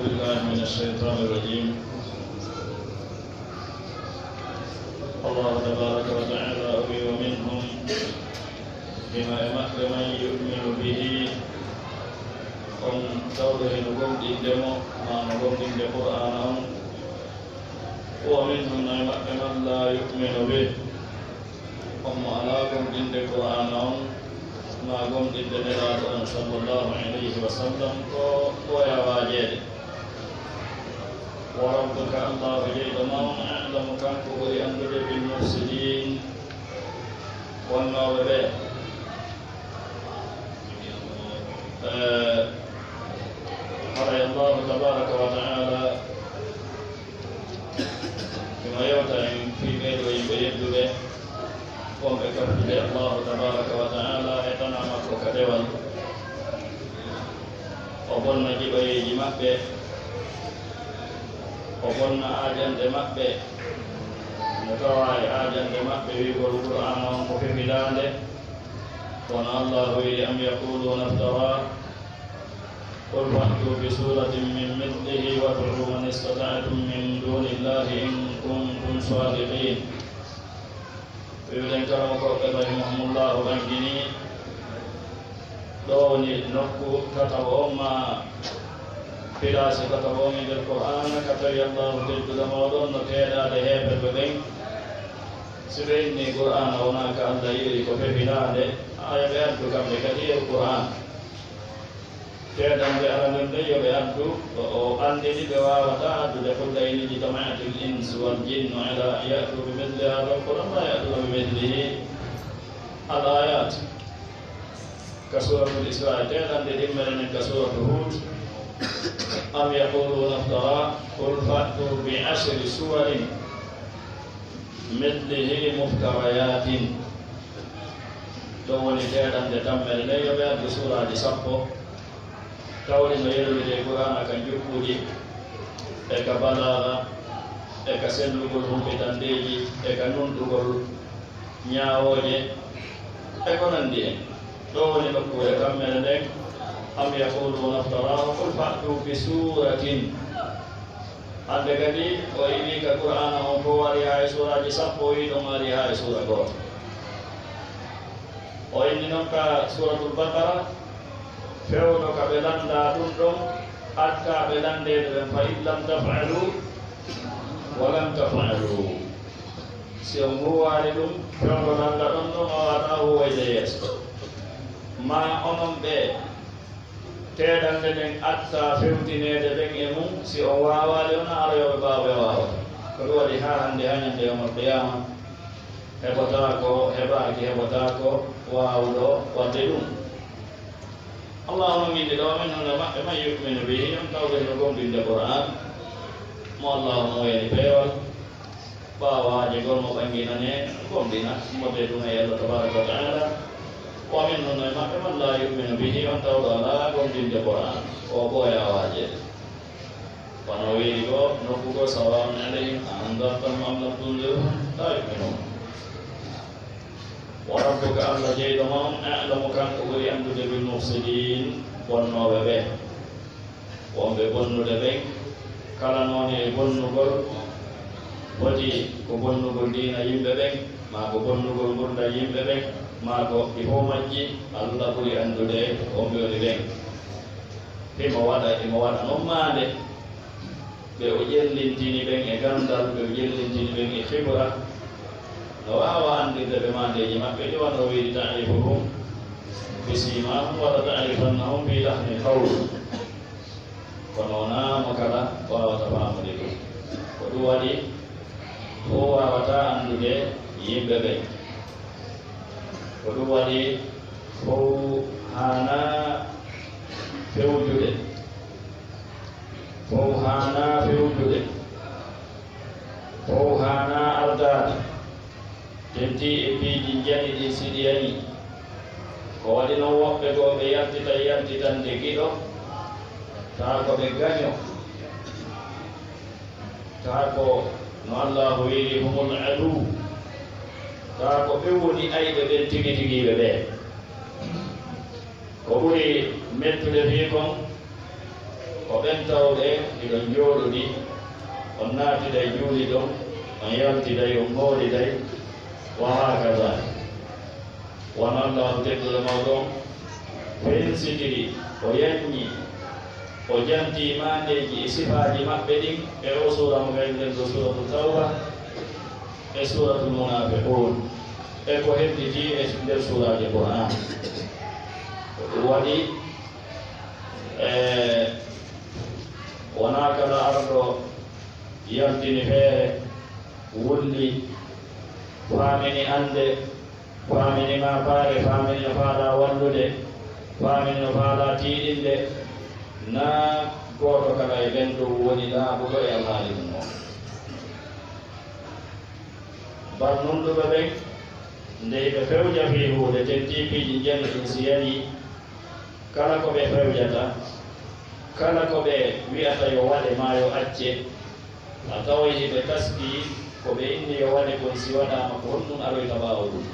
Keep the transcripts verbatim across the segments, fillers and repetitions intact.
بالله من الشيطان الرجيم. الله تبارك وتعالى ومنهم، hino e maɓɓe man yu'minu bihi, on tawɗo hino gomɗinde mo, maa no gomɗinde Qur'aana on. Wa minhum, no e maɓɓe man laa yu'minu bihi, on mo alaa gomɗinde Qur'aana on, maa gomɗinde Nelaaɗo on sallallahu alayhi wa sallam, ko ɓooya waajeede. Wa rabbuka, Allaahu jeyɗo ma on, a'lamu, kanko ɓuri anndude bil mufsidiin, wonnooɓe ɓe. Eh, haray Allaahu tabaaraka wa ta'aala hino yewta en fii ɓee ɗoo yimɓe yedduɓe, wonɓe kaɓtude Allaahu tabaaraka wa ta'aala e tanaa makko ka dewal. O bonna jiɓayeeji maɓɓe, o bonna aajanɗe maɓɓe, no tawaa e aajanɗe maɓɓe wi'ugol Qur'aana on ko fefidaande. Kono Allaahu wi'i, "Am yaquluuna iftaraa, qul fa'tuu bi suuratin min mislihi wad'uu man istata'tum min duunillaahi in kuntum saadiqiin." Wi'uɗen karamokooɓe rahimahumullaahu ɓanginii, ɗoo woni nokku tataɓo on, maa pilaasi tataɓo on e nder Qur'aana, ka tawi Allaahu tedduɗo mawɗo on no teedaade heeferɓe ɓen. Si ɓe innii Qur'aana wonaa ka Alla yi'iri, ko fefidaande, haya ɓe addu kamɓe kadi e Qur'aana. Teedaande aranun nden yo ɓe addu, o, o anndini ɓe waawataa addude, "Qul la in ijtama'atil insu wal jinnu ala an ya'tu bi mithli haadhal Qur'aan la ya'tuuna bi mithlihi." Al aayaat. Ka suuratul Israa, teedaande ɗimmere nden ka suuratu Huud, "Am yaquluuna iftaraa, qul fa'tuu bi ashri suwarin mithlihi muftarayaatin." Ɗum woni teedaande tammere nden, yo ɓe addu suuraaji sappo, tawɗi no yellude e Qur'aana ka njuɓɓudi, e ka balaaga, e ka sellugol humpitandeeji, e ka nunɗugol ñaawooje, e ko nanndi en. Ɗo woni nokkuure tammere nden, "Am yaquluuna iftaraahu, qul fa'tuu bi suuratin." Hannde kadi, o iwii ka Qur'aana on fow ari haa e suuraaji sappo, o wi'i ɗon ari haa e suura gooto. O inni non ka Suuratul Baqara, fewndo ka ɓe lannda ɗum ɗon, hatta ɓe lanndeede ɓen, "Fa in lam taf'alu wa lan taf'alu." Si on huuwaali ɗum, fewndo lannda ɗon ɗon, o waawataa huuwoyde yeeso. Maa onon ɓe teeɗannde nden attaa fewtineede ɓen e mum, si on waawaali, on aroyooɓe ɓaawo ɓe waawata. Ko ɗum waɗi haa hannde, haa ñande yawmal qiyaama, heɓotaako, heɓaaki, heɓotaako waawuɗo waɗde ɗum. Allaahu non inni ɗo, "Wa minhum, e maɓɓe, man yu'minu bihi, on tawɓe hino gomɗinde Qur'aan, mo Allaahu muuyani peewal, ɓaawaaje gol mo ɓanginane, gomɗina, mo de ɗum e Allah tabaaraka wa ta'aala. Wa minhum, e maɓɓe, man laa yu'minu bihi, on tawɗo alaa gomɗinde Qur'aan, o ɓooya waajeede." Kono o wi'i ko nokku goo, "Sawaa'un alayhim a anzartahum am lam tunzirhum laa yu'minuun." Wa rabbuka, Allah jeyɗo ma on, a'lamu, kanko ɓuri anndude bil mufsidiin, bonnooɓe ɓe. Wonɓe bonnude ɓen, kala noone e bonnugol, foti ko bonnugol diina yimɓe ɓen, maa ko bonnugol ngurndan yimɓe ɓen, maa ko ɗi fow majji, Allah ɓuri anndude wonɓe woni ɓen. Himo waɗa, himo waɗa non maande. Ɓe o ƴellintini ɓen e ganndal, ɓe o ƴellintini ɓen e khibra. No waawa anndirde ɓe maandeeji maɓɓe ɗi, wano o wi'i, "Ta'rifuhum bi siimaahum wala ta'rifannahum fi lahnil qawl." Kono wonaa mo kala waawata faamude ɗum. Ko ɗum waɗi, o waawataa anndude yimɓe ɓen. Ko ɗum waɗi, fow haanaa fewjude. Fow haanaa fewjude. Fow haanaa ardaade. Tentii e piiji njani ɗin, si ɗi yanii. Ko waɗi non woɓɓe goo ɓe yaltitay yaltitande giɗo, taa ko ɓe gaño, taa ko no Allaahu wi'iri, "humul aduw," taa ko ɓe woni ayɓe ɓen tigi tigi ɓe ɓee. Ko ɓuri mettude fii kon, ko Ko ɓen tawɓe hiɗon njooɗodi, on naatiday juuliɗon, on yaltiday, on hooriday, wa haakada. Wano Allaahu tedduɗo mawɗo on fensitiri, o yanñi, o jantii maandeeji e sifaaji maɓɓe ɗin e oo suura mo gaynuɗen ɗoo, Suuratu Tawba, e Suuratul Munaafiquun, e ko hedditii e nder suuraaji Qur'aan. Ko ɗum waɗi, e, wonaa kala arɗo yaltini feere, wulli, faamini annde, faamini maapaare, faamini no faalaa wallude, faamini no faalaa tiiɗinde, naa gooto kala e ɓen ɗum woni laaɓuɗo e alhaali mum on. Bal nunɗuɓe ɓen, nde hiɓe fewja fii huunde, tentii piiji njanɗi ɗin si yanii, kala ko ɓe fewjata, kala ko ɓe wi'ata yo waɗe maa yo acce, a taway hiɓe taskii ko ɓe inni yo waɗe kon, si waɗaama ko honɗum aroyta ɓaawo ɗum.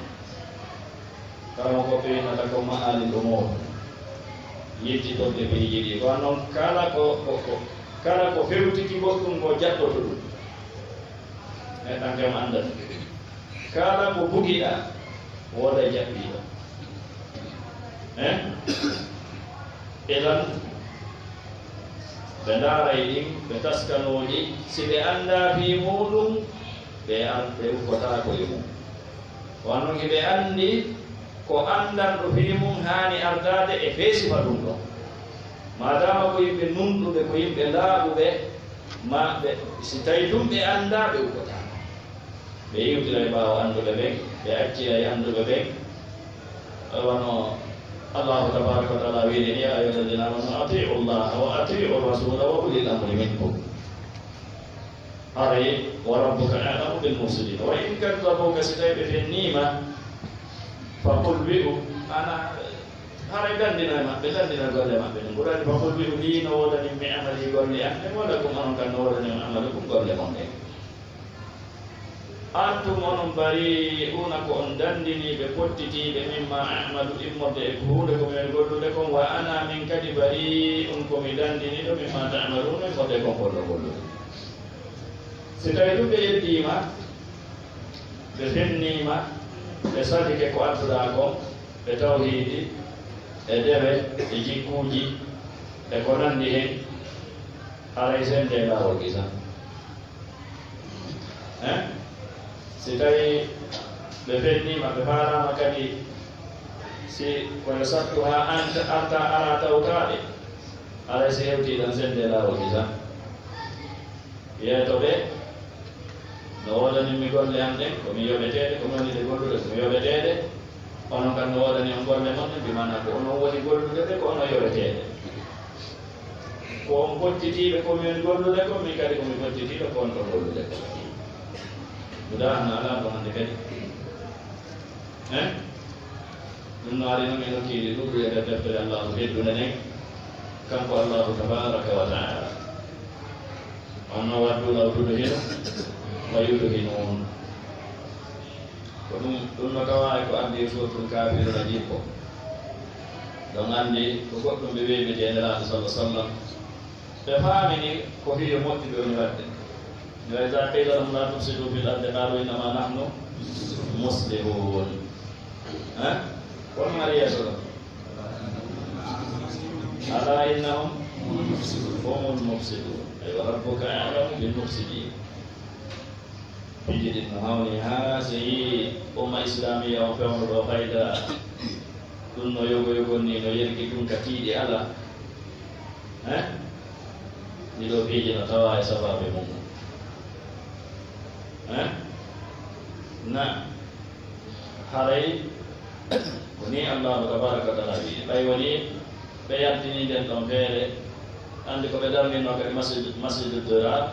Kala mo ko ɓeynata ko ma'ali ɗum o yettitorde piiji ɗi. Ko non kala ko, ko, ko, kala ko fewtiki goɗɗum ko jaɓɓoto ɗum. Neɗɗankam anndan. Kala ko bugiɗaa, wooda jaɓɓiiɗo. Eh? Idan, ɓe ndaaray ɗin, ɓe taskanooji, si ɓe anndaa fii muuɗum, ɓe an-, ɓe ukkotaako e mum. Wano hiɓe anndi ko anndanɗo fii mum haani ardaade e fee sifa ɗum ɗon. Maadaama ko yimɓe nunɗuɓe, ko yimɓe laaɓuɓe, ma ɓe, si tawi ɗum ɓe anndaa, ɓe ukkotaako. Ɓe iwtiray ɓaawo annduɓe ɓen, ɓe acciray annduɓe ɓen. Wano Allahu tabaaraka wa ta'aala wiiri ni, "يا أيها الذين آمنوا أطيعوا الله وأطيعوا الرسول وأولي الأمر منكم." Haray, "وربك أعلم بالمفسدين." وإن كذبوك, si tawi ɓe fenniima, فقل, wi'u, ana, haray danndina e maɓɓe, danndina golle maɓɓe ɗen. Ɓurani, "فقل, wi'u, لي, no woodani mi amali golle an ɗen, ولكم, onon kan no woodani on amalukum golle mon ɗen." "أنتم, onon, بريئون, ko on danndiniiɓe, pottitiiɓe, مما أعمل, immorde e ko huunde ko mi woni gollude kon, وأنا, min kadi, بريء, ko mi danndiniiɗo, مما تعملون, immorde e kon ko on ɗon gollude." Si tawi ɗum ɓe yeddiima, ɓe fenniima, ɓe salike ko adduɗaa kon, e tawhiidi, e dewe, e jikkuuji, e ko nanndi hen, haray sende laawol gisa. Eh? Si tawi ɓe fenniima, ɓe faalaama kadi, si kono sattu haa anta, arta, ara tawtaade, haray si hewtii ɗon sende laawol gisa. Yeeto ɓe, no woodani mi golle an ɗen, ko mi yoɓeteede, ko mi woni ɗe gollude, ko mi yoɓeteede. Onon kan no woodani on golle mon ɗen, bi maanaa ko onon woni gollude ɗe, ko onon yoɓeteede. Ko on pottitiiɓe ko mi woni gollude ko, min kadi ko mi pottitiiɗo ko on ɗon gollude ko. Guda an alaa ko hannde kadi. Eh? Ɗum no ari noon e nokkeeli ɗuuɗuɗe e nder deftere Allaahu teddunde nden, kanko Allaahu tabaaraka wa ta'aala. On no waddu lawtuɗo hino, wa yudhinuun. Ko ɗum, ɗum no tawaa e ko addi e Suuratul Kaafiruuna jippo. Ɗon anndi ko goɗɗum ɓe weeɓiti e Nelaaɗo sallallaahu alayhi wa sallam. Ɓe faamini ko fii yo moƴƴuɓe woni waɗde. وإذا قيل لهم لا تفسدوا في الأرض قالوا إنما نحن مصلحون. Ha? Kono hari yeeso ɗo. ألا إنهم هم المفسدون. أي وربك أعلم بالمفسدين. Piiji ɗin no hawni haa si yii umma islamiya on fewndo ɗo fayda. Ɗum no yogo yogon ni, no yergi ɗum ka tiiɗi ala. Eh? Ɗiɗo piiji no tawa e sabaabe mum. Eh? Na haray ko ni Allahu tabaraka wa taala wi'i. Ɓay woni ɓe yaltini nden ɗon feere, anndi ko ɓe darninoo kadi masjid, masjidu dirar,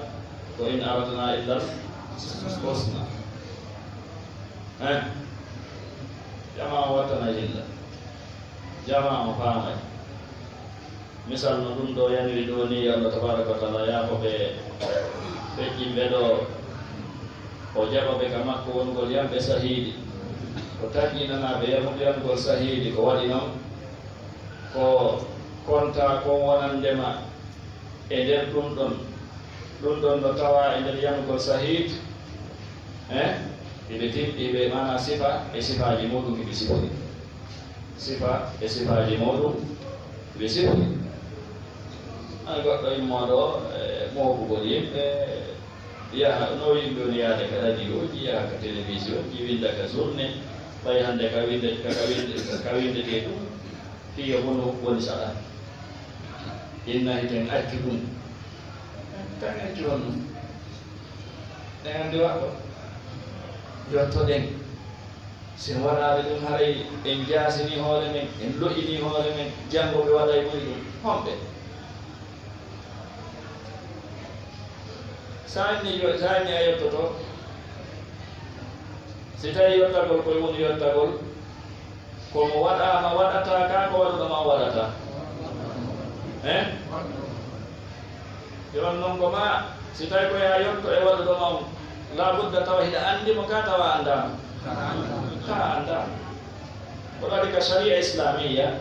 ko in aradna illa husna. Eh? Jamaa o wattana yilla. Jamaa o faamay. Misal no ɗum ɗo yaniri ɗo ni, yo Allah tabaraka wa taala yaafo ɓe feƴƴinɓe ɗo. O jaɓa ɓe ka makko wonugol yamɓe sahiidi. O tanƴinana ɓe yamu-, yamugol sahiidi. Ko waɗi noon, ko kontaa kon wonande ma. E nder ɗum ɗon, ɗum ɗon no tawa e nder yanugol sahiid, eh? Hiɓe tim-, hiɓe maana sifa e sifaaji muuɗum hiɓe sifori. Sifa e sifaaji muuɗum hiɓe sifori. An goɗɗo immoo ɗo, eh, moobugol yimɓe, yaha no yimɓe woni yahde ka radioji, yaha ka télévision ji, winda ka journée, ɓay hannde ka winde, ka, ka winde, ka windetee ɗum, fii yo bunu woni saɗa. Inna hiten accu ɗum. Tan accu on ɗum. En anndi waɗɗo. Yottoɗen. Si en waɗaali ɗum, haray en jaasini hoore men, en lo'ini hoore men, janngo ɓe waɗay ɓuri ɗum. Honɓe? Saanni yo, saanni a yottoto. Si tawi yottagol koye woni yottagol, ko mo waɗaama waɗata ka, ko waɗuɗo ma waɗata. Eh? Yo on non ko ma, si tawi ko yaa yotto e waɗuɗo ma on, labudda tawa hiɗa anndi mo ka tawa anndaama. Ka anndaama. Ko ɗaɗi ka sharia islamiyya,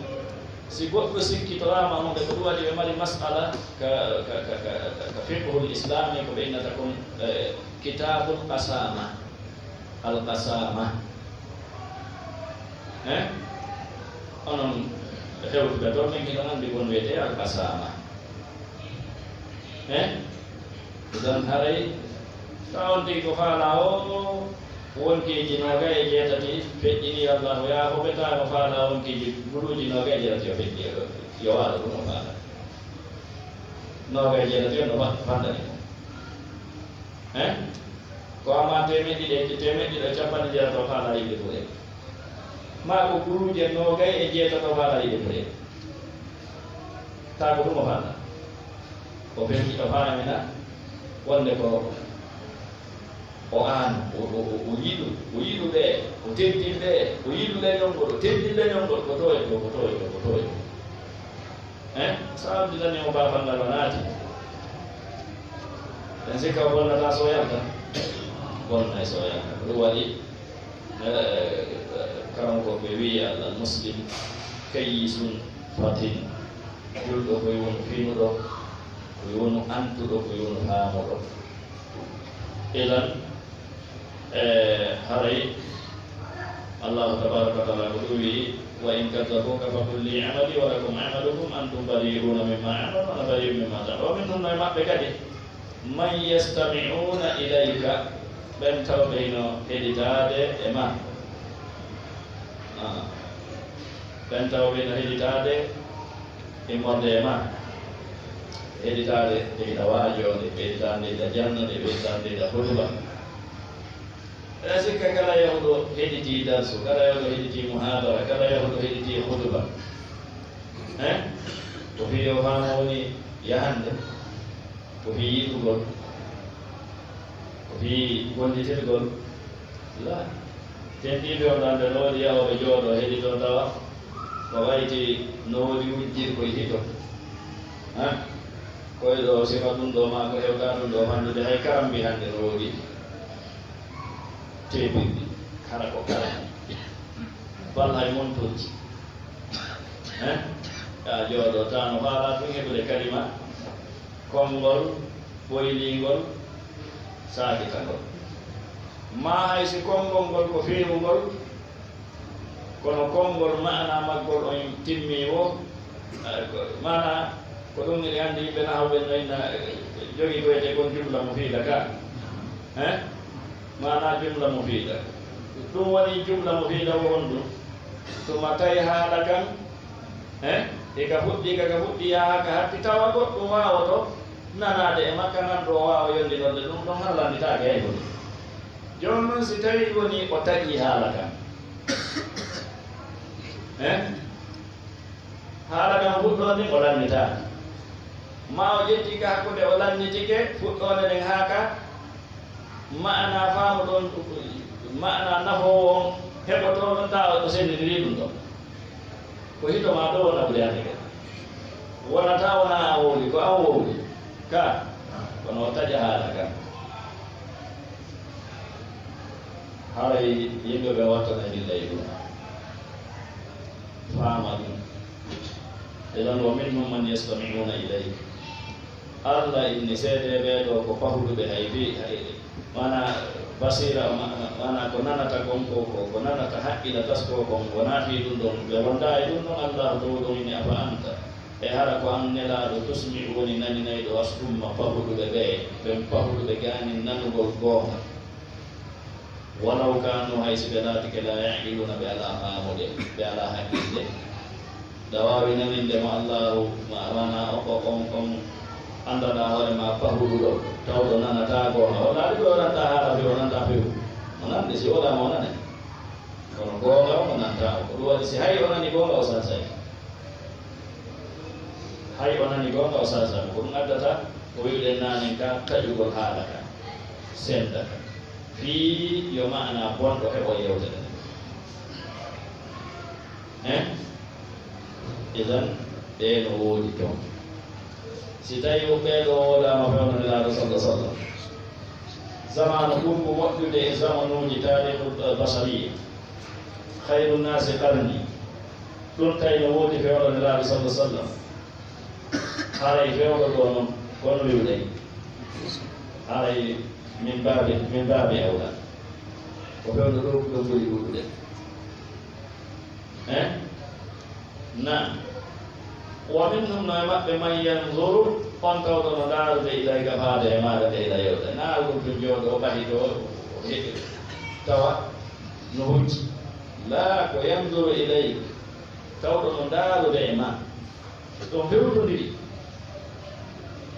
si goɗɗo sikkitoraama hunde, ko ɗum waɗi ɓe mari mas'ala ka, ka, ka, ka, ka fiqhul islami, ko ɓe innata kon, eh, kitabul qasama. Al qasama. Eh? Onon hewtuɓe toon, min hiɗon anndi kon wiyetee al qasama. Eh? Idan haray, tawa on tigi ko faalaa o, wonkiiji noogay e jeetati feƴƴinii Allaahu, yaa hoɓe tawa mo faalaa wonkiiji buluuji noogay e jeetati yo feƴƴi, yo waɗa ɗum o faalaa. Noogay e jeetati on no fa-, fandani mo. Eh? Ko amma teemeɗɗe ɗiɗi e, teemeɗɗe ɗiɗi e capanɗe jeetati o faalaa yiɗde ɓure. Maa ko buluuje noogay e jeetati o faalaa yiɗde ɓure. Taa ko ɗum o faalaa. O fenti, o faamina wonde ko o aan, o, o, o, o yiɗu, o yiɗu ɓe, o teddin ɓe, o yiɗu leñol ngol, o teddin leñol ngol, ko to e to, ko to e to, ko to e to. Eh? So a udditanii mo barfanngal o naati. En sikka o bonnata so o yalta? Bonnay so o yalta. Ko ɗum waɗi, eh, karamoko ɓe wi'i al, al muslim kayyisun fatin. Julɗo koye woni finuɗo, koye woni antuɗo, koye woni faamuɗo. Idan, e, haray Allahu tabaraka wa taala ko ɗum wi'i, "Wa in kadzabuka faqul li amali wa lakum amalukum antum bari'una mimma a'malu wa ana bari'un mimma ta'malun." Wa minhum, no e maɓɓe kadi, man yastami'una ilayka, ɓen tawɓe hino heɗitaade e ma. Ah. Ɓen tawɓe hino heɗitaade immorde e ma, heɗitaade nde hiɗa waajoode, ɓe heɗitaade nde hiɗa jannode, ɓe heɗitaade nde hiɗa hutuba. Eɗa sikka kala yahuɗo heɗitii darsu, kala yahuɗo heɗitii muhaadara, kala yahuɗo heɗitii hutuba, eh? Ko fii yo faamo woni yahande? Ko fii yiɗugol? Ko fii gollitirgol? La. Tenɗiiɓe on ɗan ɓe no woodi yahooɓe jooɗoo heɗitoo tawa ko wayti no woodi wujjirkoy hito. Ha? Koy ɗo sifa ɗum ɗo maa ko hewtaa ɗum ɗo fannude hay karambi hannde no woodi. Teepirɗi. Hara ko karambi. Bal hay monturji. He? Yaa jooɗoo taa no faalaa ɗum heɓude kalima. Konngol ɓoyliingol, saakitangol. Maa hay si konngol ngol ko feewungol, kono konngol maanaa maggol on timmii wo, eh, ko, maanaa ko ɗum eɗen anndi yimɓe nahawɓe no inna, eh, jogii ko wiyetee kon jumla mufiida ka. He? Maanaa jumla mufiida. Ɗum woni jumla mufiida wo honɗum? Tuma tawi haala kan, eh, e ka fuɗɗii, ka, ka fuɗɗii yaha ka hatti, tawa goɗɗum waawoto nanaade e makka, nanɗo o waawa yondinorde ɗum ɗon, hara lannditaake hay huunde. Jooni non, si tawii woni o taƴii haala kan, eh, haala kan fuɗɗoode o lannitaaka, maa o ƴettii ka hakkunde o lannitike fuɗɗoode nden haa ka Maanaa faamu ɗon, maanaa nafoowo on heɓotoo ɗon, tawa o sendindiri ɗum ɗon. Ko hito maa ɗo wona ɓuri hannde kadi. Wonata wona an wowli, ko an wowli. Ka, kono o taƴa haala kan. Haray yimɓe ɓe wattanay ɗillay ɗum. Faama ɗum. Idan, wa minhum man yastami'una ilayk. Alla inni seedeeɓe ɓee ɗoo ko pahuɗuɓe, hay fii, hay, maanaa basiira, ma-, ma-, maanaa ko nanata kon, ko, ko, ko nanata haqqila taskoo kon, wonaa fii ɗun ɗon, ɓe wondaa e ɗun ɗon. Allaahu Toowɗo on inni: "Afa anta, e hara ko an Nelaaɗo, tusmi'u woni naninayɗo, as-summa, pahuɗuɓe ɓee, ɓen pahuɗuɓe gaanin nanugol goonga?" Walaw kaanu, hay si ɓe laatike, laa ya'qiluuna, ɓe alaa faamude, ɓe alaa hakkilde. Ɗa waawi naninde mo Allaahu, ma-, maanaa on, on, on, on anndanɗaa hoore maa pahuɗuɗo, tawɗo nanataa goonga. O laati ko o nantaa haala few, o nantaa few. O nande, si woodaa mo o nane. Kono goonga on o nantaa on. Ko ɗun waɗi si hay o nani goonga o salsay. Hay o nani goonga o salsay. Ko ɗun addata ko wi'uɗen naanen ka taƴugol haala ka, senda ka. Fii yo maanaa bonɗo heɓo yewtere nden. Eh? Idan, ɓee no woodi ton. Si tawii wo ɓee ɗoo woodaama fewndo Nelaaɗo, salla sallam, zamaanu ɓurngu moƴƴude e zamanuuji taarikhul, eh, bashariya, khayru nnaasi qarni, ɗun tawi no woodi fewndo Nelaaɗo, salla sallam, haray fewndo goo non, kono wi'uɗen, haray min baabi, min baabi awla, ko fewndo ɗoo ɗon ɓuri ɗuuɗude. Eh? Naam. Wa minhum, no e maɓɓe, man yanzuru, on tawɗo no ndaarude, ilayka, faade e maaɗa, nde ila yewta. Naa ɗun tun jooɗoo, ɓahitoo, o heɗi, tawa no hujji. Laa, ko yanzuru ilayk, tawɗo no ndaarude e maa. Ɗon fewtondiri.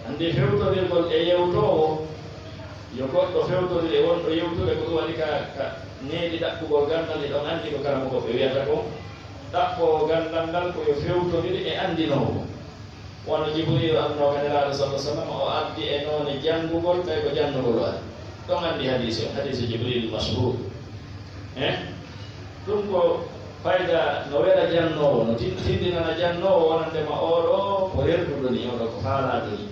Anndi fewtondirgol e yewtoowo, yo goɗɗo fewtondir e wonɗo yewtude, ko ɗun waɗi ka, ka needi ɗaɓɓugol ganndal, hiɗon anndi ko karamokooɓe wi'ata kon, ɗaɓɓoowo ganndal ngal ko yo fewtondir e anndinoowo. Wano Jibriilu annooka Nelaaɗo, salla sallam, o ardi e noone janngugol, tawi ko jannugol o ari. Ɗon anndi hadiisi on, hadiisi Jibriilu mashhuur. Eh? Ɗun ko fayda no wela jannoowo, no tin-, tinndinana jannoowo wonande ma oo ɗoo ko rerduɗo nii, oo ɗoo ko faalaaɗo nii.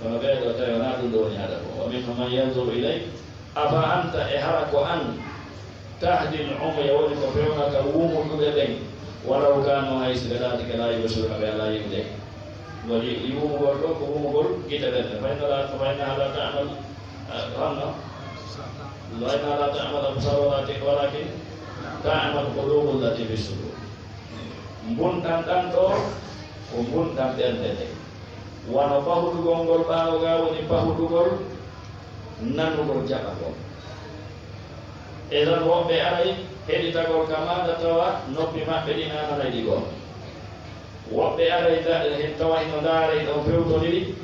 Kono ɓee ɗoo tawi wonaa ɗun ɗoo woni hadafu. Wa minhum man yanzuru ilayk, afa anta, e hara ko an, tahdil umya, woni ko fewnata wumuɗuɓe ɓen, walaw kaanu, hay si ɓe laatike, laa yubsiruuna, ɓe alaa yi'ude. Ngol yi-, wumugol ɗoo ko wumugol gite ɓen. Fa inna la, fa innaha la ta'mal, eh, honno? Fa innaha la ta'mal absar walakin, walakin ta'mal qulubu allati fi sudur. Mbunɗan ɗan ɗoo ko mbunɗan ɓernde nden. Wano pahudugol ngol ɓaawo gaa woni pahudugol nanugol jaɓagol. Idan woɓɓe aray heɗitagol ka maaɗa tawa noppi maɓɓe ɗin a nanay ɗi goonga. Woɓɓe aray ta-, hen tawa hino ndaaray ɗon fewtondiri,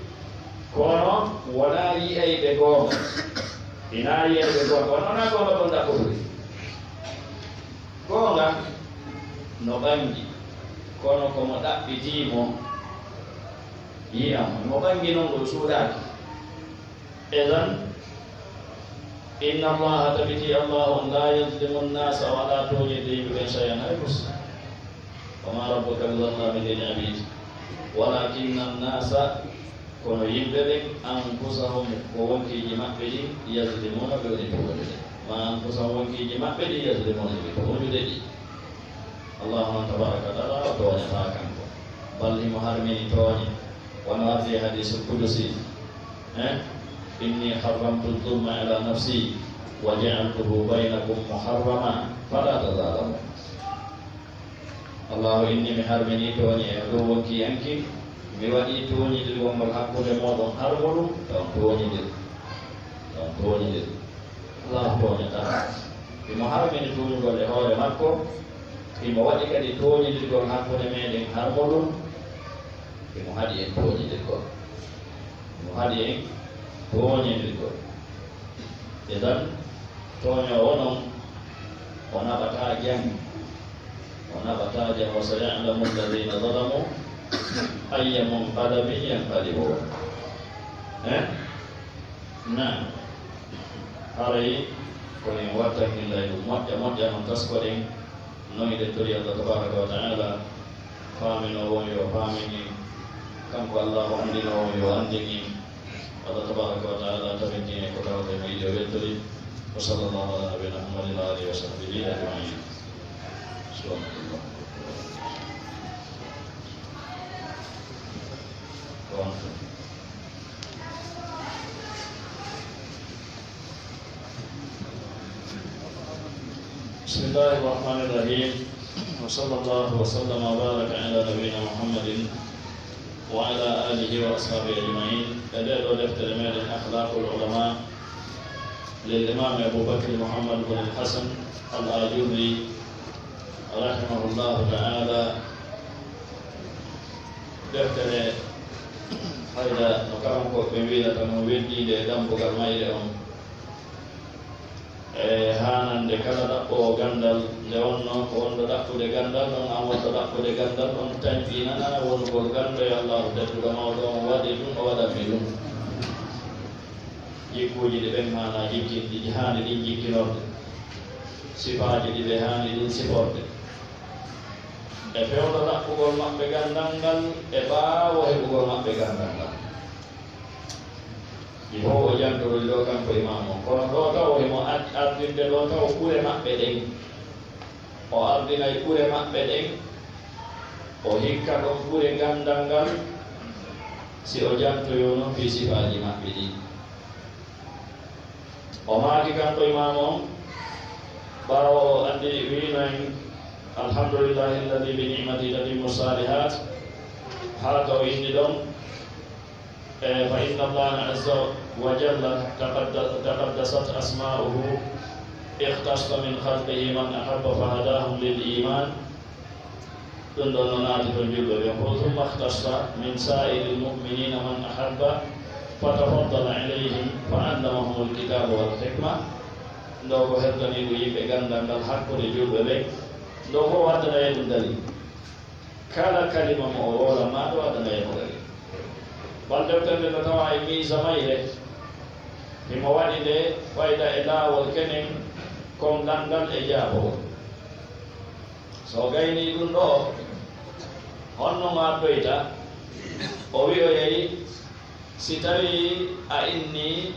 kono wonaa yi'ayɓe goonga. Hinaa yi'ayɓe goonga. Kono wonaa goonga ɗon ɗaɓɓotiri. Goonga no ɓangi, kono ko mo ɗaɓɓitii mo yi'an mo. Mo ɓangi non ngol suuɗaaki. Idan, inna Allaha, tabiti Allahu on, la yazlimu nnasa, o alaa tooñirde yimɓe ɓen, shay'an, hay fus. Wa ma rabbuka bi zallamin lil abid. Walakinna nnasa, kono yimɓe ɓen, anfusahum, ko wonkiiji maɓɓe ɗin, yazlimuna, ɓe woni tooñude. Ma anfusahum, wonkiiji maɓɓe ɗin, yazlimuna, ɓe tooñude ɗi. Allahu non tabaraka wa taala o tooñataa kanko, bal himo harmini tooñe. Wano ardi e hadiisul kudusi, eh? Inni harramtu zulma ala nafsi wa ja'altuhu baynakum muharrama fala tazalamu. Allahu inni mi harmini tooñe e dow wonki yanki, mi waɗi tooñidirgol ngol hakkunde mooɗon harmuɗum, taw tooñidir, taw tooñidir. Alaa tooñataa. Himo harmini tooñugol e hoore makko, himo waɗi kadi tooñidirgol hakkunde meɗen harmuɗum, himo haɗi en tooñidirgol. Himo haɗi en tooñidirgol. Idan, tooñoowo non, o naɓataa jam. O naɓataa jam. Wa saya'lamu alladhina zalamu ayya munqalabin yanqalibun. Eh? Naam. Haray ko en watta hakkillayɗum moƴƴa moƴƴa, non taskoɗen, non eɗen tori Allah tabaraka wa ta'ala, faaminoowo on yo faamin en, kanko Allahu anndinoowo on yo anndin en. Allah tabaraka wa ta'ala tabintin en ko tawata mo yiɗi o weltori. Wa sallallahu ala nabiyina Muhammadin wa alihi wa sahbihi ajma'in. Subhanallah. Wa antum. بسم الله الرحمن الرحيم. وصلى الله وسلم وبارك على نبينا محمد وعلى آله وأصحابه أجمعين. E ndee ɗoo deftere meɗen أخلاق العلماء للإمام أبو بكر محمد بن الحسن الآجري رحمه الله تعالى. Deftere, hayda no karankooɓe wiirata noon, weddiinde e dammbugal mayre on. E haanande kala ɗaɓɓoowo ganndal, nde wonnoo ko wonɗo ɗaɓɓude ganndal ɗon, an wonɗo ɗaɓɓude ganndal ɗon, taƴinanaa wonugol ganndo e Allaahu tedduɗo mawɗo on waɗi ɗum, o waɗanmi ɗum. Jikkuuji ɗi ɓen haanaa jikkin-, ɗi haani ɗin jikkinorde, sifaaji ɗi ɓe haani ɗin siforde, e fewndo ɗaɓɓugol maɓɓe ganndal ngal e ɓaawo heɓugol maɓɓe ganndal ngal. Ɗi fof o jantori ɗo kanko imaamu on. Kono ɗo taw himo ad-, ardinde ɗo taw ɓure maɓɓe ɗen. O ardinay ɓure maɓɓe ɗen. O hikka ɗon ɓure ganndal ngal, si o jantoyo non fii sifaaji maɓɓe ɗin. O maaki kanko imaamu on, ɓaawo o anndi wiino en, "Alhamdulillahi alladhi bi ni'mati tatimmu salihat," haa ka o inni ɗon, Eh, فإن الله عز وجل تقد-، تقدست أسماؤه، اختص من خلقه من أحب فهداهم للإيمان. Ɗum ɗon no naati ton julɓe ɓen fof. ثم اختص من سائر المؤمنين من أحب فتفضل عليهم فعلمهم الكتاب والحكمة. Ɗo ko heddanii ko yimɓe ganndal ngal hakkunde julɓe ɓen. Ɗo fof waddana e ɗum dalil. Kala kalima mo o woola maa ɗo adana e mo gari. Bal deftere nde no tawa e miisa mayre, himo waɗi nde fayda e laawol kenen kon ganndal e jaabowol. So o gaynii ɗum ɗo, honno mo addoyta? O wi'oyay, si tawii a innii,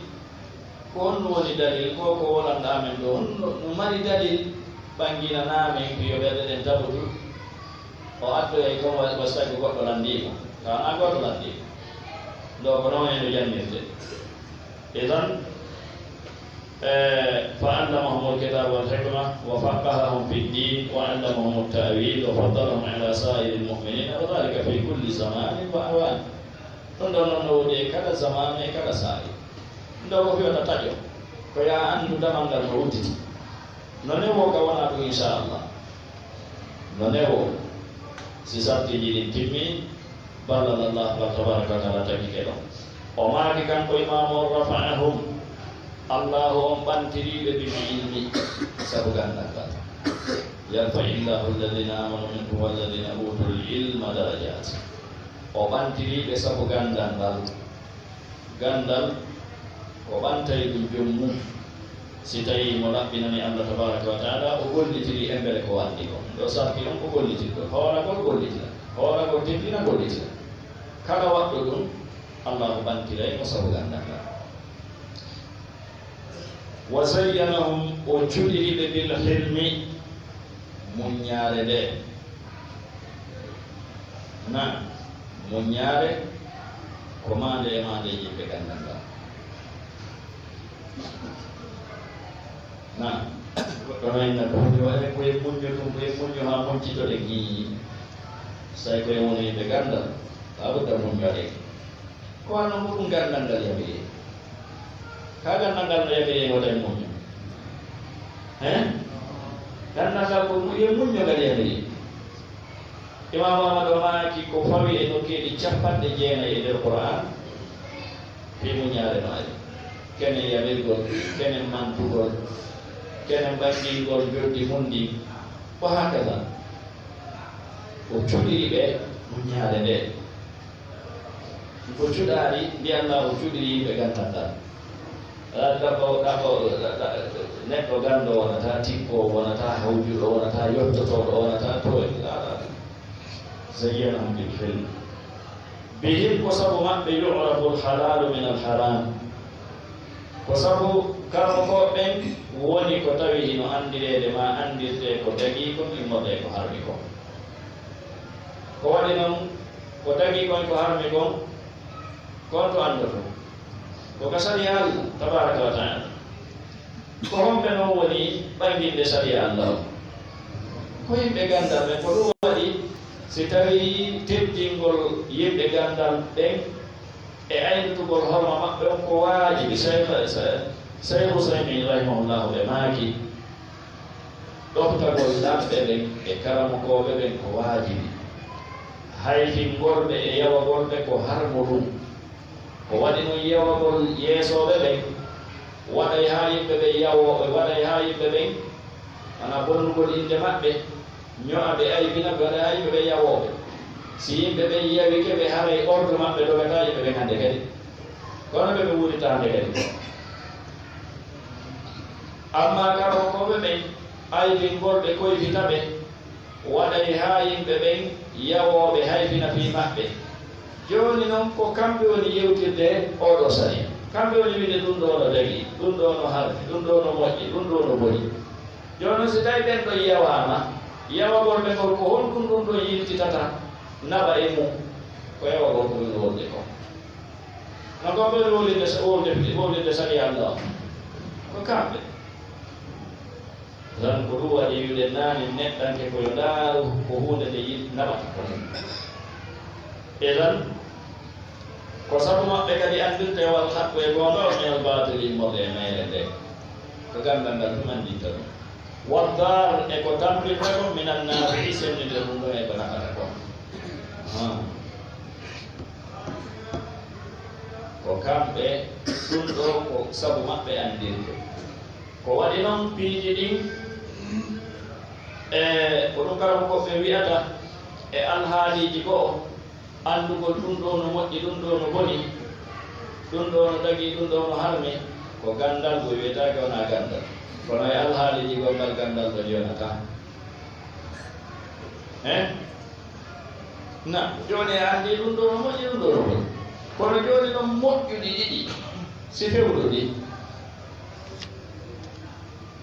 ko honɗum woni dalil? Ko ko wolanɗaa men ɗo, honno no mari dalil ɓannginanaa men ko yo ɓerɗe ɗen tabotu? O addoyay kon wa-, wa sago goɗɗo lanndii mo. Ka wonaa gooto lanndii mo. Ɗo ko noon en no jannirte. Idan, eh, فعلمهم الكتاب والحكمة وفقههم في الدين وعلمهم التأويل وفضلهم على سائر المؤمنين وذلك في كل زمان وأوان. Ɗum ɗon noon no woodi e kala zamaanu e kala saa'i. Ɗum ɗo ko fiyata taƴo, ko yo a anndu damal ngal no udditi. No newoo ka wonaa ɗum, inchallah. No newoo, si sartiiji ɗin timmii, ballal Allah tabaraka wa taala tagike ɗon. O maaki kanko imaamu on, "Rafa'ahum," Allahu on ɓantiriiɓe bil ilmi, sabu ganndal ngal. "Yarfa'illahu alladhina amanu minkum walladhina utul ilma darajat." O ɓantiriiɓe sabu ganndal ngal. Ganndal ko ɓantay ɗum joom mum. Si tawii mo laɓɓinani Allah tabaraka wa taala, o gollitiri embere ko o anndi kon. Ɗo sarti on ko gollitirgol. Hooragol gollitira. Hooragol teddina gollitira. Kala waɗɗo ɗum, Allahu ɓantiray mo sabu ganndal ngal. "Wa zayyanahum," o cuɗiri ɓe, "bil hilmi," muññaare nde. Na, muññaare ko maande e maandeeji ɓe ganndal ngal. Na, goɗɗo no inna ko woni waɗe ko e muñño ɗum, ko e muñño haa muñcitoɗen. Hii, so tawi ko e woni ɓe ganndal, laa budda muññoɗen. Ko wanno ko ɗum ganndal ngal yamiri. Ka ganndal ngal no yamiri wota en muñño. Hein? Ganndal ngal ko mu-, yo muñño ngal yamiri. Imaamu Ahmad o maaki ko fawi e nokkeeli capanɗe jeenayi e nder Qur'aan, fii muññaare maari. Kenen yamirgol, kenen mantugol, kenen ɓanngingol njoddi mun ndin. Wa hakaza. O cuɗiri ɓe muññaare nde. Ko cuɗaari, mbiyan-ɗaa o cuɗiri yimɓe ganndal ngal. Alaa ɗaɓɓo, ɗaɓɓo, ɗa-, ɗa-, neɗɗo ganndo wonata, tikko wonata, hawjuɗo wonata, yottotooɗo wonata, to, alaa. Zayyanahum bil hilm. Bihim, ko sabu maɓɓe, yu'rafu al halalu min al haram. Ko sabu karamokooɓe ɓen woni ko tawi hino anndireede ma anndirtee ko dagii kon immorde e ko harmi kon. Ko waɗi non, ko dagii kon, ko harmi kon, ko honto anndotoo? Ko ka sariya Allah tabaraka wa taala. Ko homɓe non woni ɓannginde sariya Allah o? Ko yimɓe ganndal ɓen, ko ɗum waɗi si tawii teddingol yimɓe ganndal ɓen e aynitugol horma maɓɓe on ko waajibi. Cheikh, Cheikh Usaymin rahimahullahu ɓe maaki, ɗoftagol lamɓe ɓen e karamokooɓe ɓen ko waajibi. Hayfingol ɓe e yawagol ɓe ko harmo ɗum. Ko waɗi non yawagol yeesooɓe ɓen, waɗay haa yimɓe ɓen yawooɓe, waɗay haa yimɓe ɓen, ana bonnugol innde maɓɓe, ño'a ɓe, aybina ɓe, waɗay haa yimɓe ɓen yawooɓe. Si yimɓe ɓen yawike ɓe, haray ordre maɓɓe dogataa yimɓe ɓen hannde kadi. Kono ɓe ɓe wuuritaa hannde kadi. Ammaa karamokooɓe ɓen, aybingol ɓe, koyfita ɓe, waɗay haa yimɓe ɓen yawooɓe hayfina fii maɓɓe. Jooni non ko kamɓe woni yewtirde oo ɗoo sariya. Kamɓe woni wiide ɗum ɗoo no dagii, ɗum ɗoo no harmi, ɗum ɗoo no moƴƴi, ɗum ɗoo no boni. Jooni non si tawii ɓen ɗon yawaama, yawagol ɓe ngol ko honɗum ɗum ɗon yiltitata naɓa e mum? Ko yawagol ko ɓe wowlde kon. No ko ɓe wowlirde, wowlirde, wowlirde sariya Allah on. Ko kamɓe. Idan ko ɗum waɗi wi'ude naani neɗɗanke ko yo ndaaru ko huunde nde yiɗ-, naɓata ko mum. Idan ko sabu maɓɓe kadi anndirte wal haqqu e goonga on, minal baatili immorde e mayre nde. Ko ganndal ngal ɗum anndinta ɗum. Wal daar e ko tampinta kon minan naafi'i senninde ɗum ɗon e ko nafata kon. Ahan. Ko kamɓe ɗum ɗoo ko sabu maɓɓe anndirde. Ko waɗi non piiji ɗin, e ko ɗum karamokooɓe wi'ata e alhaaliiji go'o, anndugol ɗum ɗoo no moƴƴi, ɗum ɗoo no boni, ɗum ɗoo no dagii, ɗum ɗoo no harmi, ko ganndal, ko wi'etaake wonaa ganndal. Kono e alhaaliiji go'o ngal ganndal ɗon yonataa. Hein? Na, jooni a anndi ɗum ɗoo no moƴƴi, ɗum ɗoo no boni. Kono jooni non moƴƴuɗi ɗiɗi, si fewndo ɗi,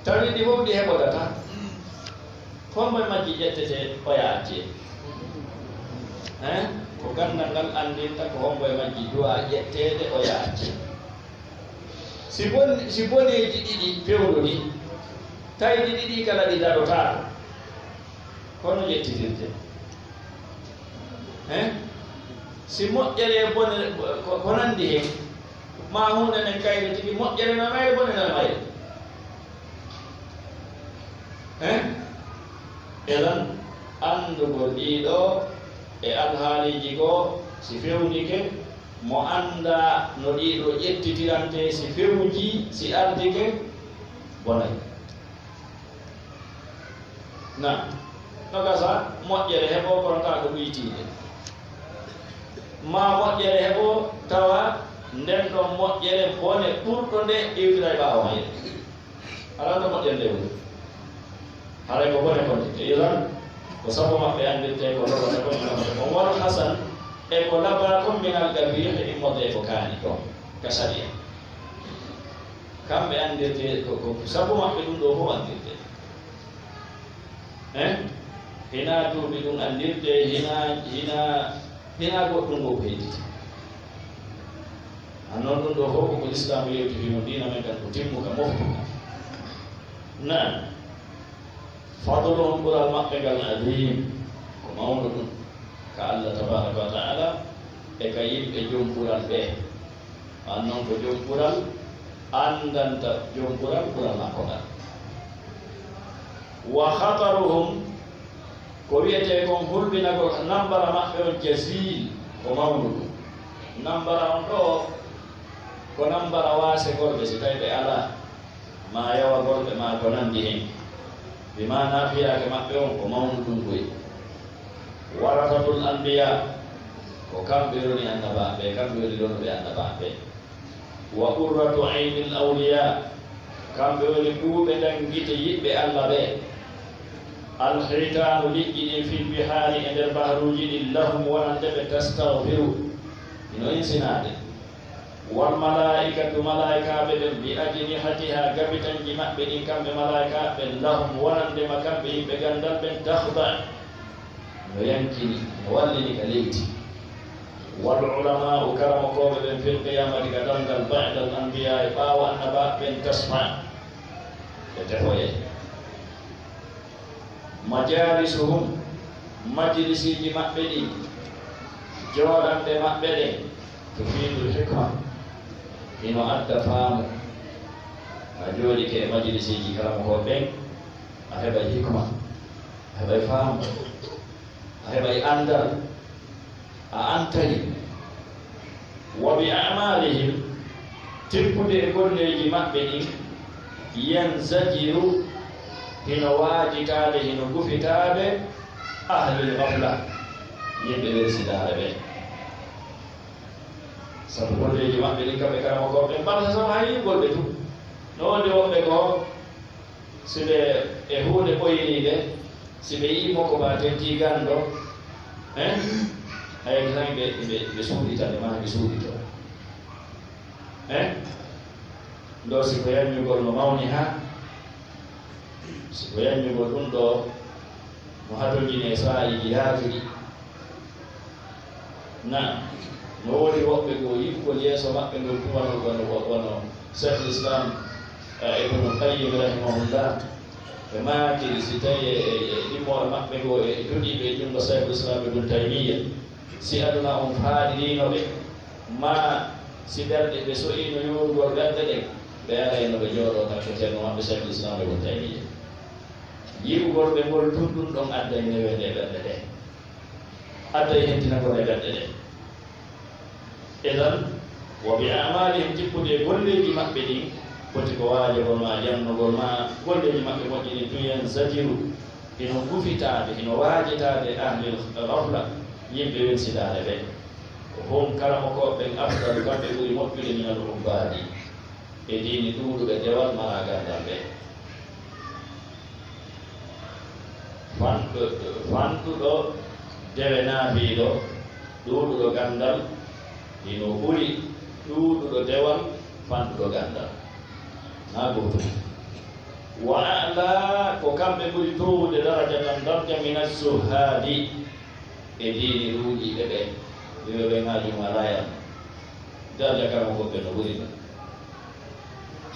tawi ɗi fof ɗi heɓodataa, hombo e majji ƴettetee oya accee? Hein? Ko ganndal ngal anndinta ko hombo e majji duwaa ƴetteede oya accee. Si bon-, si boneeji ɗiɗi fewndo ɗi, tawi ɗi ɗiɗi kala ɗi darotaako, kono ƴettitirte. Hein? Si moƴƴere e bone ko, ko nanndi hen, ma huunde nden kayre tigi, moƴƴere no e mayre, bone no e mayre. Hein? Idan, anndugol ɗii ɗoo e alhaaliiji goo, si fewndike, mo anndaa no ɗii ɗoo ƴettitirantee, si fewjii, si ardike, bonay. Na, no gasa moƴƴere heɓoo, kono kaa ko ɗuytiinde. Maa moƴƴere heɓoo, tawa nden ɗon moƴƴere bone ɓurɗo nde iwtira e ɓaawo mayre. Alaa no moƴƴere nde woni. Haray ko bone kon tigi. Idan, ko sabu maɓɓe anndirtee ko lorata kon, ko lorata kon. Wal hasan, e ko labaa kon minal qabiih, immorde e ko kaani kon, ka sariya. Kamɓe anndirtee ko, ko sabu maɓɓe ɗum ɗoo fof anndirtee. Hein? Hinaa duuɓi ɗum anndirtee, hinaa, hinaa, hinaa goɗɗum ko hedditi. A non ɗum ɗoo fof ko ko Lislaam yewti fii mum, diina men kan ko timmuka, moftuka. Naam. Fadluhum, ɓural maɓɓe ngal, adiim, ko mawɗo ɗum, ka Allah tabaaraka wa ta'aala, e ka yimɓe jom ɓural ɓee. An non ko jom ɓural anndanta jom ɓural, ɓural makko ngal. Wa khataruhum, ko wi'etee kon hulɓinagol, nammbara maɓɓe on, jaziil, ko mawɗo ɗum. Nammbara on ɗoo, ko nammbara waasegol ɓe, si tawii ɓe alaa, maa yawagol ɓe, maa ko nanndi hen. Bi maanaa fiyaake maɓɓe on ko mawnuɗum koy. Warasatul anbiyaa, ko kamɓe woni annabaaɓe, kamɓe woni lonuɓe annabaaɓe. Wa qurratu aynil awliyaa, kamɓe woni ɓuuɓe ndan gite yiɓɓe Allah ɓe. Al hitaanu, liƴƴi ɗin, fil bihaari, e nder bahruuji ɗin, lahum, wonande ɓe, tastaghfiru, hino insinaade. Wal malaa'ikatu, malaa'ikaaɓe ɓen, bi ajnihatihaa, gabitanji maɓɓe ɗin, kamɓe malaa'ikaaɓe ɓen, lahum, wonande ma kamɓe yimɓe ganndal ɓen, takhda', no yankini, no wallini ka leydi. Wal ulamaa'u, karamokooɓe ɓen, fil qiyaamati, ka darngal, ba'dal anbiyaa'i, ɓaawo annabaaɓe ɓen, tasfa', ɓe tefoyay. Majalisuhum, majlisiiji maɓɓe ɗin, jooɗanɗe maɓɓe ɗen, tufidul hikma, hino adda faamu. A jooɗike e majlisiiji karamokooɓe ɓen, a heɓay hikma, a heɓay faamu, a heɓay anndal, a antayi. Wa bi a'malihim, tippude e golleeji maɓɓe ɗin, yanzajiru, hino waajitaade, hino gufitaade, ahlul ghafla, yimɓe welsidaare ɓe. Sabu golleeji maɓɓe ɗin, kamɓe karamokooɓe ɓen, mbaɗata sabu hay yimɓe tun. No wonde woɓɓe goo, si ɓe e huunde ɓoyniinde, si ɓe yi'i mo ko ba tentii ganndo, hein? Hay tan ɓe, ɓe, ɓe suuɗita, ɓe maa ɓe suuɗito. Hein? Ndo si ko yanñugol no mawni haa, si ko yanñugol ɗum ɗo no hatonjini e saa'iiji yaajuɗi. Na, no woodi woɓɓe goo yi'ugol yeeso maɓɓe ngol ɗum wano, wano, wano Cheikhul Islam, eh, Ibnul Qayyim rahimahullah. Ɓe maakiri si tawi e, e, e ɗimmoore maɓɓe goo e duɗiiɓe e junngo Cheikhul Islam Ibn Taymiyya. Si aduna on faaɗiriino ɓe, maa si ɓerɗe ɓe so'iino yuurugol ɓerɗe ɗen, ɓe arayno ɓe jooɗoo takko Ceerno maɓɓe Cheikhul Islam Ibn Taymiyya. Yi'ugol ɓe ngol tun, ɗum ɗon adday newende e ɓerɗe ɗe. Adday hentinagol e ɓerɗe ɗe. Idan, wa bi a'malihim, tippude e golleeji maɓɓe ɗin, foti ko waajagol maa, jannugol maa, golleeji maɓɓe moƴƴi ɗin tun, yanzajiru, hino gufitaade, hino waajitaade ahlil ghafla, yimɓe welsidaare ɓe. Hum, karamokooɓe ɓen, afdalu, kamɓe ɓuri moƴƴude, minal ubbaadi, e diini ɗuuɗuɓe dewal maraa ganndal ɓe. Fanɗo-, fanɗuɗo dewe naafiiɗo, ɗuuɗuɗo ganndal, hino ɓuri ɗuuɗuɗo dewal fanɗuɗo ganndal. Naa gootum. Wa a'la, ko kamɓe ɓuri toowude darajatan, darja, mina zuhhaadi, e diini ɗuuɗiiɓe ɓe. Ɓe ɓe ŋaajum alaa yam. Darja karamokooɓe no ɓuri ɗum.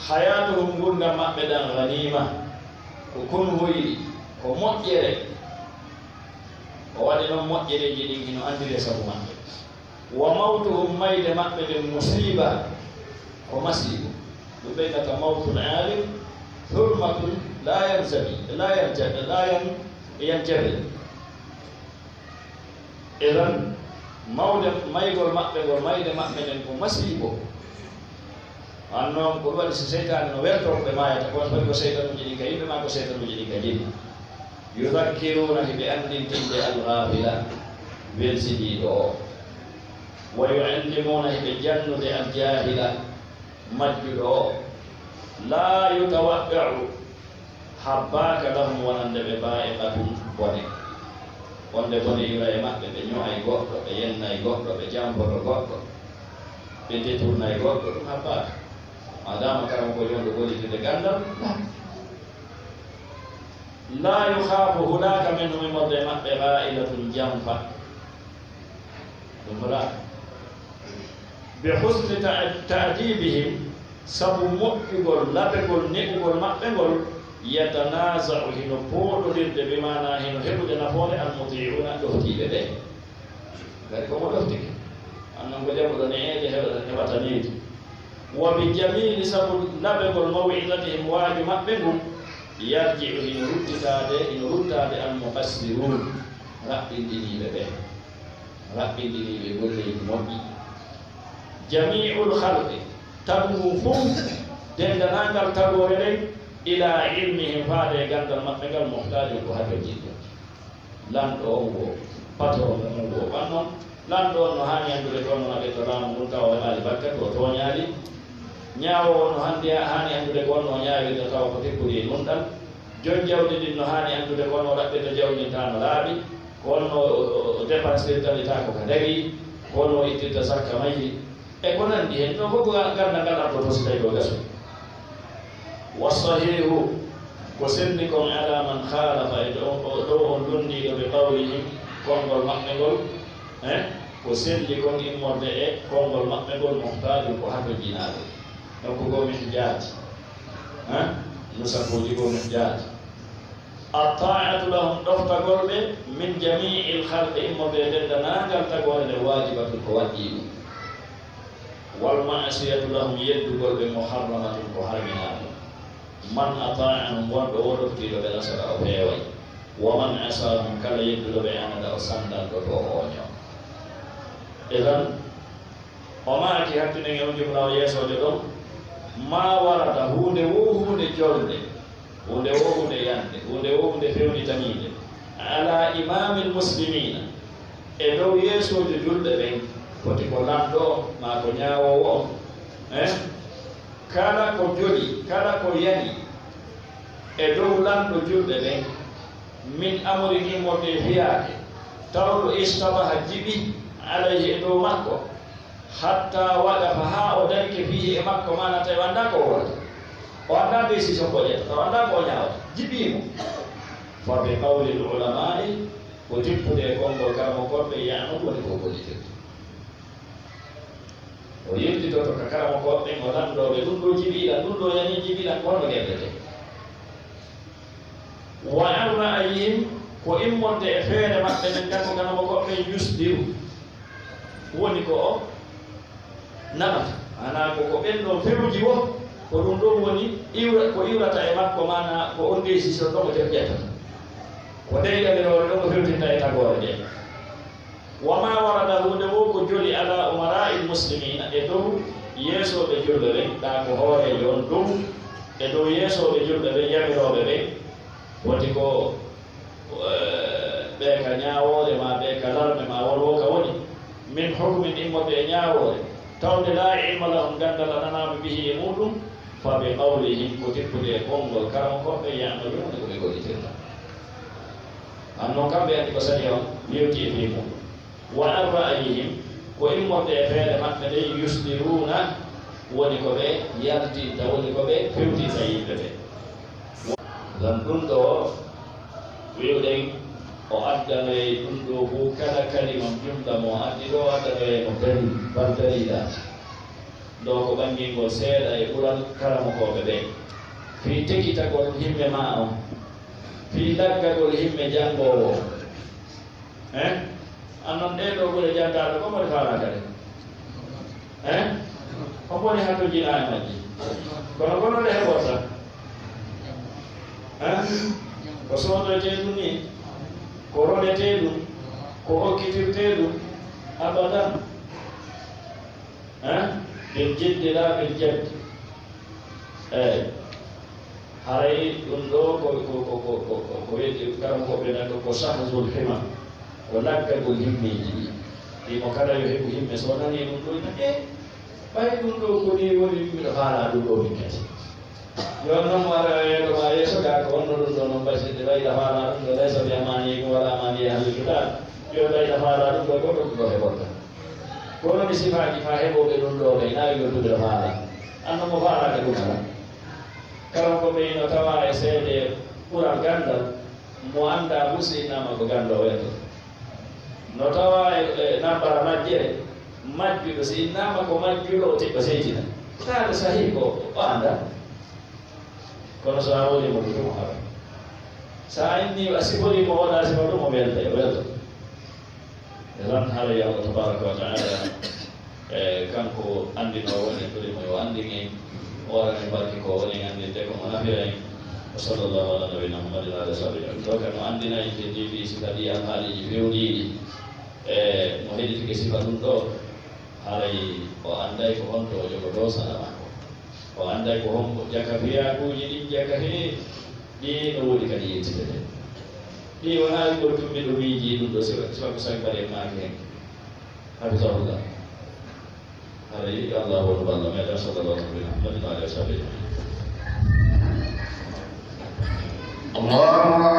Hayatuhum, ngurndan maɓɓe ɗan, ghanima, ko kunu hoyri, ko moƴƴere. O waɗi non moƴƴereeji ɗin hino anndiri e sabu maɓɓe. Wa mawtuhum, mayde maɓɓe nden, musiba, ko masiibo. Ɗum ɓe ngata mawtul alim, hurmatun la yanzabi, la yanja-, la yan-, yanjabir. Idan, mawde, maygol maɓɓe ngol, mayde maɓɓe nden ko masiibo. An non, ko ɗum waɗi si seytaane no weltoo ko ɓe maayata, ko waɗi ko seytanuuji ɗin ka yimɓe maa ko seytanuuji ɗin ka jinni. Yudhakkiruna, hiɓe anndintinde al-ghafila, welsidiiɗo o. Wa yu'allimuna, hiɓe jannude al-jahila, majjuɗo o. La yutawaqqa'u, habbaaka lahum wonande ɓe ba'iqatun bone. Wonde bone yura e maɓɓe, ɓe ño'ay goɗɗo, ɓe yennay goɗɗo, ɓe jampoto goɗɗo, ɓe détournay goɗɗo, ɗum habbaaka. Maadaama karamoko yo wonde gollitinde ganndal, la yukhaafu, hulaaka minhum, immorde e maɓɓe, gha'ilatun, jamfa. Ɗum hola. Bi husni ta-, ta'dibihim, sabu moƴƴugol, labegol, ne'ugol maɓɓe ngol, yatanaza'u, hino pooɗodirde, bi maana hino heɓude nafoore, al-muti'una, ɗoftiiɓe ɓe. Kadi ko mo ɗoftike. Annan ko jaɓuɗo ne'eede heɓata, heɓata needi. Wa bi jamili, sabu labegol, maw'izatihim, waaju maɓɓe ngun, yarji'u, hino ruttitaade, hino ruttaade, al-muqassirun, raɓɓinɗiniiɓe ɓe. Raɓɓinɗiniiɓe golleeji moƴƴi. Jami'ul khalqi, tagu ngun fow, denndaangal tagoore nden, ila ilmihim, faade e ganndal maɓɓe ngal, muhtajun, ko hatojinɗo. Lanɗo on wo, patron on wo, wan non, lanɗo on no haani anndude ko on no naɓirta laamu ngun, tawa o heɓaali bakkat, o tooñaali. Ñaawoowo on no hannde haani anndude ko on no ñaawirta, tawa ko tekkuri e nunɗal. Jon jawdi ndin no haani anndude ko on no ɗaɓɓirta jawdi ndin, taa no laaɓi, ko on no o, o, o dépensirta ndi, taa ko ka dagii, ko on no ittirta sakka mayri, e ko nanndi hen. Ɗum fof ko ganndal ngal ardoto si tawi ko gasu. Wa sahihu, ko selli kon, ala man khalafa, e ɗo, o, ɗo on lunndiiɗo, bi qawlihim, konngol maɓɓe ngol, eh, ko selli kon immorde e konngol maɓɓe ngol, muhtajun, ko hatojinaaɗo. Donc ko min jaati, eh, nusakuuji ko min jaati. Attaa'atu lahum, ɗoftagol ɓe, min jamii'il khalqi, immorde e denndaangal tagoore nde, waajibatun, ko waɗɗii ɗum. Wal ma'siyatu lahum, yeddugol ɓe, muharramatun, ko harminaaɗo. Man ataa'ahum, wonɗo woo ɗoftiiɗo ɓe, nasara, o feeway. Wa man asaahum, kala yedduɗo ɓe, anada, o sanndanɗo to o ooñoo. Idan, o maaki, hakkinen e on jumla o yeesoojo ɗon, maa warada, huunde woo huunde jolnde, huunde woo huunde yande, huunde woo huunde fewnitaniinde, ala imaamil muslimiina, e dow yeesoojo julɓe ɓen, foti ko lanɗo on, maa ko ñaawoowo on, eh? Kala ko joli, kala ko yani e dow lanɗo julɓe ɓen, min amrin, immorde e fiyaake, tawɗo ishtabaha, jiɓi, alayhi, e dow makko, hatta waqafa, haa o darike, fiihi, e makko, maanaa tawi o anndaa ko o wowlata, o anndaa décision ko o ƴettata, o anndaa ko o ñaawata, jiɓii mo. Fa bi qawlil ulamaa'i, ko tippude e konngol karamokooɓe, ya'malu, woni ko o gollitirta. O yewtitoto ka karamokooɓe ɓen, o lanndoo ɓe, ɗum ɗoo jiɓii lan, ɗum ɗoo yanii, jiɓii lan, ko honno gerdetee? Wa an ra'yihim, ko immorde e feere maɓɓe nden, kanko karamokooɓe ɓen, yusdiru, woni ko o naɓata. Maanaa ko, ko ɓen ɗon fewji woo, ko ɗum ɗon woni iwra-, ko iwrata e makko, maanaa ko on décision ɗon o ƴettata. Ko ndee yamiroore ɗon o fewtinta e tagoore nde. Wa maa warada, huunde woo ko joli, ala umara'il muslimiina, e dow yeesooɓe julɓe ɓen, kaa ko hooreejo on dow, e dow yeesooɓe julɓe ɓen, yamirooɓe ɓen, woti ko, eh, ɓe ka ñaawoore maa, ɓe ka larme maa, won woo ka woni, min hukmin, immorde e ñaawoore, tawde laa ilma lahum, ganndal alanaama, bihi, e muuɗum, fa bi qawlihim, ko tippude e konngol karamokooɓe, ya'maluuna, ko ɓe gollitirta. An non kamɓe anndi ko sariya on yewti e fii muuɗum. Wa an ra'yihim, ko immorde e feere maɓɓe nden, yusdiruuna, woni ko ɓe yaltinta, woni ko ɓe fewtinta yimɓe ɓen. Ngam ɗum ɗoo, wi'uɗen, o addanoyay ɗum ɗoo fow, kala kalima jumla mo o addi ɗoo, o addanoyay mo dalil, bal dalila. Ɗoo ko ɓanngingol seeɗa e ɓural karamokooɓe ɓen, fii tekitagol himme maa on, fii laggagol himme janngoowo on. Eh? An non ɗee ɗoo ɓure janngaaɗo, ko moni faalaaka ɗe? Eh? Ko moni hatojinaa e majji? Kono, kono ɗe heɓorta. Eh? Ko soodoytee ɗum nii, ko roletee ɗum, ko okkitirtee ɗum, abadan. Eh? Bil jiddi laa bil jaddi. Eey. Haray ɗum ɗoo ko, ko, ko weeti karamokooɓe nan ɗoo ko sahzul himam, ko laggagol himmeeji ɗi. Himo kala yo heɓu himme, so o nanii ɗum ɗoo, ina, "Eh, ɓay ɗum ɗoo ko nii woni, miɗo faalaa ɗum ɗoo min kadi." Yo non mo ara yeeso maa yeeso gaa ko honno ɗum ɗoo non basirde, ɓay ɗa faalaa ɗum ɗoo, laysa bi amaaniikum wa laa amaaniyyi ahlil kitaab. Yo ɓay ɗa faalaa ɗum ɗoo, ko ɗum ɗoo heɓorta. Kono mi sifaaji faa heɓooɓe ɗum ɗoo ɓay, naa yo ɗum ɗoo faalaa. An non mo faalaaka ɗum alaa. Karamokooɓe ɓen no tawaa e seede ɓural ganndal, mo anndaa fow si innaama ko ganndoowo yettoto. No tawaa e, e nabbara majjere, majjuɗo si innaama ko majjuɗo o tiɓɓa seytina. Taade sahii ko o anndaa. Kono so a woni mo ɗum haɓa. So a inni a siforii mo oɗa sifa ɗum o welta, o welta. E lan haray Allah tabaraka wa taala, e, kanko anndinoowo en, ɓuri mo yo anndin en, o waɗan en barke ko woni en anndinde ko mo nafira en. Wa sallallahu ala nabiyina Muhammadin wa ala sahbihi. Ɗo kan o anndina en teddiiɗi sifa ɗi alhaaliiji fewndiiɗi. E, mo heɗitike sifa ɗum ɗo, haray o annday ko honto o jogo dow sala makko. O annday ko honko jaka fiyaakuuji ɗin jaka he ɗi no woodi kadi yettitede. Ɗi wonaa wi'ugol tumbi ɗo miiji ɗum ɗo sifa, sifa ko sawi mbaɗen maaki hen. Hafizahullah. Haray yo Allah wonu balla meɗen sallallahu alaihi wa sallam. Allahu akbar.